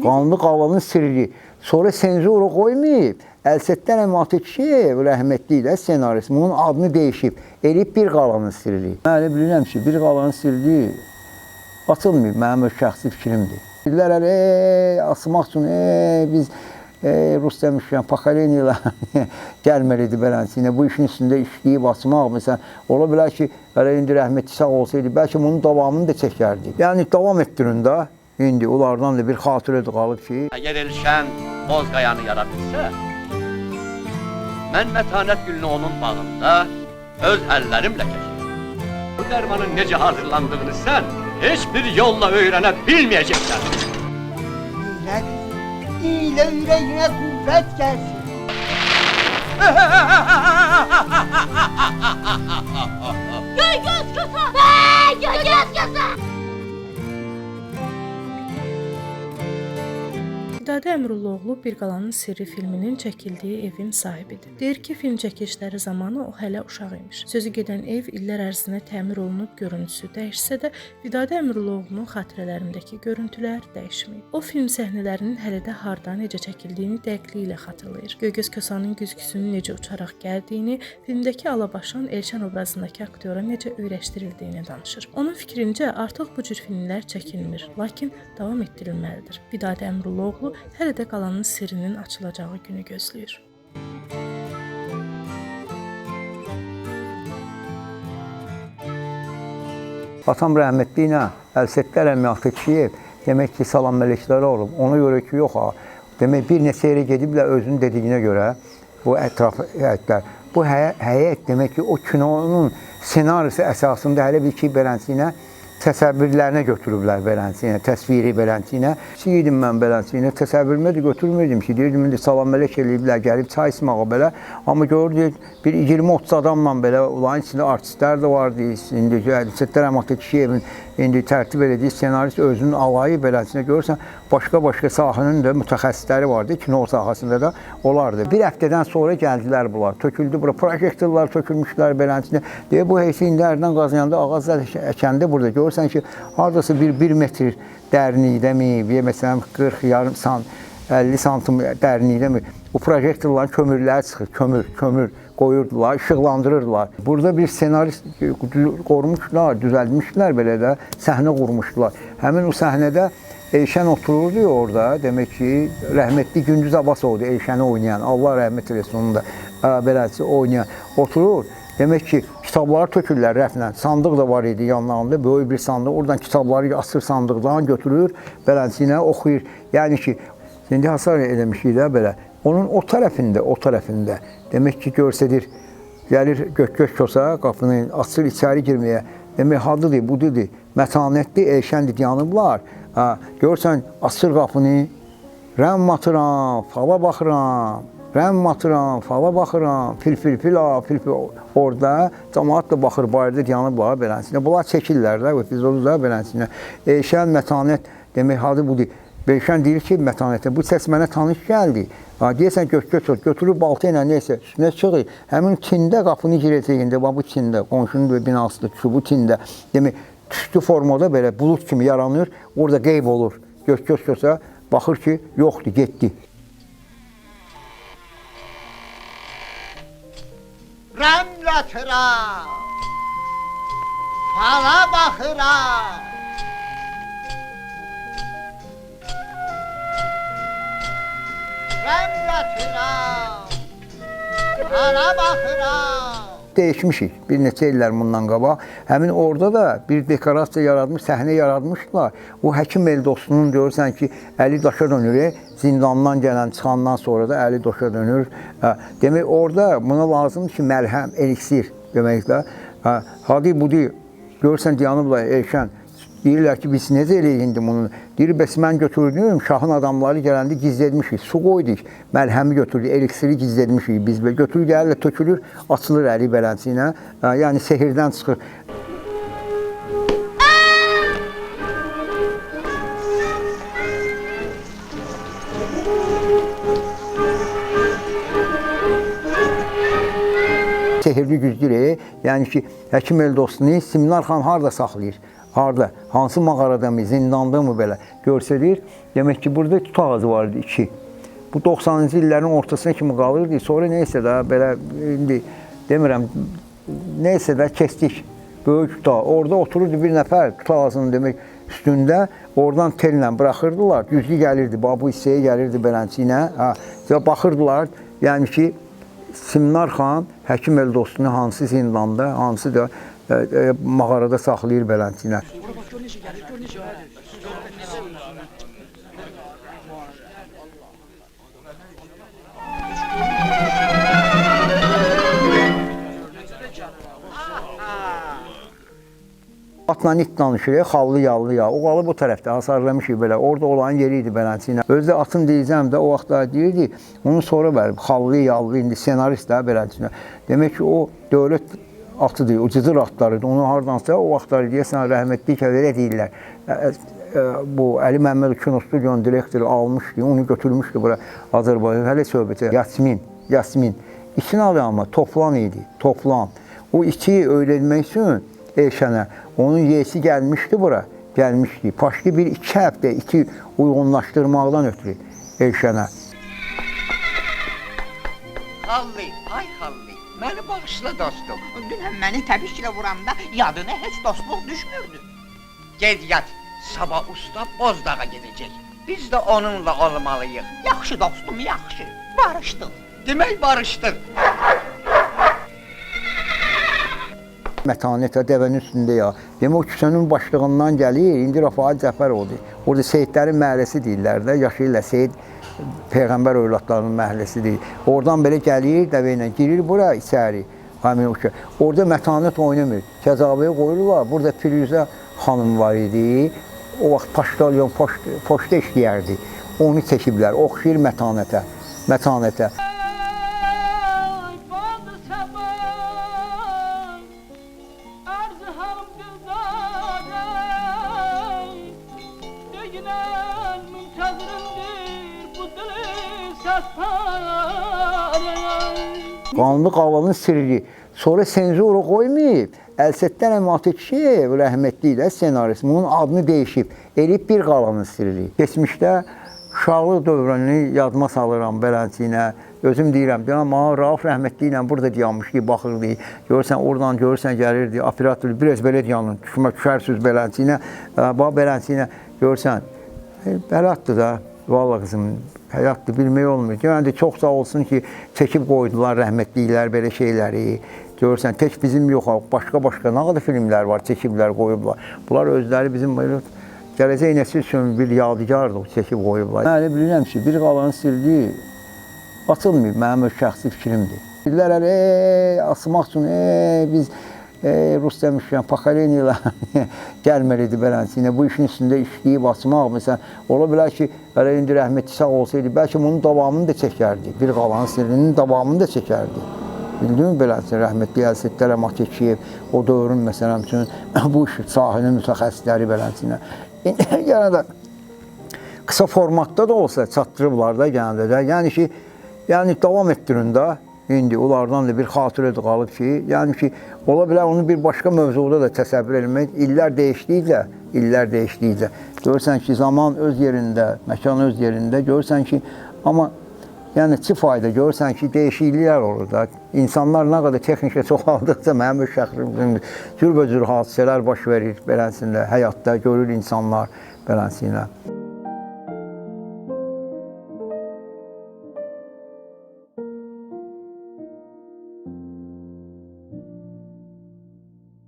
Qanlı Qalanın sirri. Sonra senzura qoymayıb. Əlsətdən Əmatikişiyev rəhmətli də ssenarist bunun adını dəyişib. Eləyib Bir Qalanın sirri. Mən elə bilirəm ki, Bir Qalanın sirri açılmayıb. Mənim öz şəxsi fikrimdir. Dedilər hələ asmaq üçün biz rus demişkən pokoleniyalar gəlməlidir beləsinə. Bu işin üstündə işləyib açmaq məsələn ola bilər ki, hələ indi rəhmətli sağ olsaydı bəlkə bunun davamını da çəkərdi. Yəni davam etdirin də. İndi onlardan da bir xatirə də qalıb ki, Əgər Elşən Bozqayanı yara bilsə, mən mətanət gülünü onun bağında öz əllərimlə kəsərəm. Bu dərmanın necə hazırlandığını sən heç bir yolla öyrənə bilməyəcəksən. İyile kızım, iyile yüreğine kuvvet gelsin. Göz köse! Göz köse! Vidadə Əmrulloğlu Bir Qalanın Sirri filminin çəkildiyi evin sahibidir. Deyir ki, film çəkilişləri zamanı o hələ uşaq imiş. Sözü gedən ev illər ərzində təmir olunub, görüntüsü dəyişsə də Vidadə Əmrulloğlunun xatirələrindəki görüntülər dəyişməyib. O film səhnələrinin hələ də harda, necə çəkildiyini dəqiqliyi ilə xatırlayır. Göygöz Kosanın güzgüsünün necə uçaraq gəldiyini, filmdəki Alabaşın Elşən obrazındakı aktyora necə öyrəşdirildiyini danışır. Onun fikrincə artıq bu cür filmlər çəkilmir, lakin davam etdirilməlidir. Vidadə Əmrulloğlu hələ də qalanın sirrinin açılacağı günü gözləyir. Atam rəhmətli ilə Əlsətlər Əmiatıkişiyev demək ki, salam mələkləri olub. Ona görə ki, yox ha. Demək bir neçə yerə gediblər özünün dediyinə görə bu ətraf həyətlər. Bu həyət demək ki, o kinonun ssenarisi əsasında hələ bir ki, beləsinə təsəvvürlərinə götürüblər beləsinə, təsviri beləsinə. Kiçik idim mən beləsinə, təsəvvürümə də götürmürdüm ki, deyirdim indi salam mələk eləyiblər, gəlib çay içməyə belə. Amma görürdük bir 20-30 adamla belə, onların içində artistlər də vardı. İndi Əlsətlər Əmatıkişiyevin indi tərtib elədiyi ssenarist özünün alayı beləsinə görürsən, başqa-başqa sahənin də mütəxəssisləri vardı, kino sahəsində də olardı. Bir həftədən sonra gəldilər bunlar, töküldü bura, projektorlar tökülmüşlər beləsinə. Deyə bu heysi indi hərdən qazıyanda ağaclar əkəndə burada görürsən ki, hardasa bir metr dərinlikdəmi, bir məsələn 40 yarım sant, 50 santim dərinlikdəmi bu projektorların kömürləri çıxır, kömür qoyurdular, işıqlandırırdılar. Burada bir ssenarist qorumuşlar, düzəltmişlər belə də, səhnə qurmuşdular. Həmin o səhnədə Elşən otururdu orada, demək ki, rəhmətli Gündüz Abbasovdur Elşəni oynayan, Allah rəhmət eləsin onu da, beləsi oynayan. Oturur, demək ki, kitabları tökürlər rəflə, sandıq da var idi yanlarında, böyük bir sandıq, oradan kitabları asır sandıqdan götürür, beləsinə oxuyur. Yəni ki, indi hasar eləmişik də belə. Onun o tərəfində, demək ki, görsədir, gəlir Gökgöz Kosa qapını açır içəri girməyə. Demək, hadıdır, budur, mətanətli Elşəndir yanıblar. Ha, görürsən, açır qapını, rəm atıram, fala baxıram, rəm atıram, fala baxıram, fil fil fila, fil fil orada camaat da baxır, bayırda yanıblar beləsinə. Bunlar çəkirlər də, epizodu da beləsinə. Elşən, mətanət, demək, hadı budur. Elşən deyir ki, mətanətə, bu səs mənə tanış gəldi. Ha, deyəsən Gökgöz götürür balta ilə neysə üstünə çıxır. Həmin tində qapını girəcəyində, bax bu tində, qonşunun binasıdır, şu bu tində. Demək, tüstü formada belə bulud kimi yaranır, orada qeyb olur. Gökgöz Kosa baxır ki, yoxdur, getdi. Rəmlətirəm, fala baxıram. Rəmlətirəm, fala baxıram. Dəyişmişik bir neçə illər bundan qabaq. Həmin orada da bir dekorasiya yaratmış, səhnə yaratmışdılar. O həkim Eldostunun görürsən ki, əli daşa dönür, zindandan gələn çıxandan sonra da əli daşa dönür. Demək orada buna lazımdır ki, məlhəm, eliksir deməklə. Hadi budur, görürsən dayanıblar Elşən. Deyirlər ki, biz necə eləyik indi bunu? Deyir, bəs mən götürdüm, şahın adamları gələndə gizlətmişik, su qoyduq, məlhəmi götürdük, eliksiri gizlətmişik biz. Götürür, gəlirlər, tökülür, açılır əli beləsi ilə, yəni sehirdən çıxır. Sehirli güzgür, yəni ki, həkim Eldostunu Simnar xan harda saxlayır? Harda? Hansı mağarada mı, zindanda mı belə göstərir. Demək ki, burada tut ağacı var idi 2. Bu 90-cı illərin ortasına kimi qalırdı. Sonra neysə də belə indi demirəm, neysə də kəsdik. Böyük tut ağacı. Orada otururdu bir nəfər tut ağacının demək üstündə, oradan tellə buraxırdılar. Güzgü gəlirdi, bax bu hissəyə gəlirdi beləncə. Hə, baxırdılar, yəni ki, Simnar xan Həkim Eldostunu hansı zindanda, hansı da mağarada saxlayır beləncə. Atla it danışır, xallı yallı ya. O qalıb o tərəfdə, hasarlamışıq belə. Orada olan yeri idi beləncə. Özü də atın deyəcəm də o vaxtlar deyirdi, onu sonra verib xallı yallı indi senarist də beləncə. Demək ki, o dövlət atıdır, o cıdır atlarıdır. Onu hardansa o vaxtlar deyəsən rəhmətli belə deyirlər. Bu Əli Məmmədov kinostudiyanın direktoru almışdı, onu götürmüşdü bura Azərbaycan. Hələ söhbətə Yasmin. İçin adı amma toplan idi, toplan. O içi öyrənmək üçün Elşənə, onun yesi gəlmişdi bura, gəlmişdi. Paşdı bir 2 həftə iti uyğunlaşdırmaqdan ötürü Elşənə. Xallı, ay Xallı, məni bağışla dostum. Dünən məni təbiklə vuranda yadına heç dostluq düşmürdü. Ged yat, sabah usta Bozdağa gedəcək. Biz də onunla olmalıyıq. Yaxşı dostum, yaxşı. Barışdıq. Demək barışdıq. Mətanət dəvənin üstündə ya. Demək o küçənin başlığından gəlir, indi Rəfaət Cəfərovdur. Orada Seyidlərin məhəlləsi deyirlər də, yaşayırlar Seyid Peyğəmbər övladlarının məhəlləsidir. Oradan belə gəlir, dəvə ilə girir bura içəri. Həmin o ki. Orada mətanət oynamır. Kəzabəyə qoyurlar. Burada Firuzə xanım var idi. O vaxt poçtalyon poçta işləyərdi. Onu çəkiblər. Oxşayır mətanətə. Mətanətə. Qanlı Qavalın sirri. Sonra senzura qoymayıb. Əlsətdən Əmatekişiyev rəhmətli ilə senarist bunun adını dəyişib. Elib bir qalanın sirri. Keçmişdə uşaqlıq dövrünü yadıma salıram beləncə. Özüm deyirəm, amma Rauf rəhmətli ilə burada dayanmışdı, baxırdı. Görürsən, oradan görürsən, gəlirdi. Operator biraz belə dayanın, düşərsiniz beləncə. Bax beləncə görürsən. Həyatdır da. Vallahi qızım, həyatdır, bilmək olmur. Yəni çox sağ olsun ki, çəkib qoydular rəhmətliklər belə şeyləri. Görürsən, tək bizim yox, başqa-başqa nə qədər filmlər var, çəkiblər, qoyublar. Bunlar özləri bizim belə gələcək nəsil üçün bir yadigardır, çəkib qoyublar. Mən elə bilirəm ki, bir qalanın sirri açılmayıb, mənim öz şəxsi fikrimdir. Dedilər, asmaq üçün, biz Rus demişkən, pokoleniyalar gəlməlidir beləncə. Bu işin üstündə işləyib açmaq, məsələn, ola bilər ki, hələ indi rəhmətli sağ olsaydı, bəlkə bunun davamını da çəkərdi. Bir qalanın sirrinin davamını da çəkərdi. Bildin mi beləncə, rəhmətli Əlsətlər Əmatekişiyev, o dövrün, məsələn üçün, bu iş sahənin mütəxəssisləri beləncə. İndi yenə də qısa formatda da olsa çatdırıblar da yenə də. Yəni ki, yəni davam etdirin də. İndi onlardan da bir xatirə də qalıb ki, yəni ki, ola bilər onu bir başqa mövzuda da təsəvvür etmək. İllər değişdikcə, görürsən ki, zaman öz yerində, məkan öz yerində, görürsən ki, amma yəni çi fayda, görürsən ki, dəyişikliklər olur da. İnsanlar nə qədər texnika çoxaldıqca, mənim öz şəxsim, cürbəcür hadisələr baş verir beləsində, həyatda görür insanlar beləsində.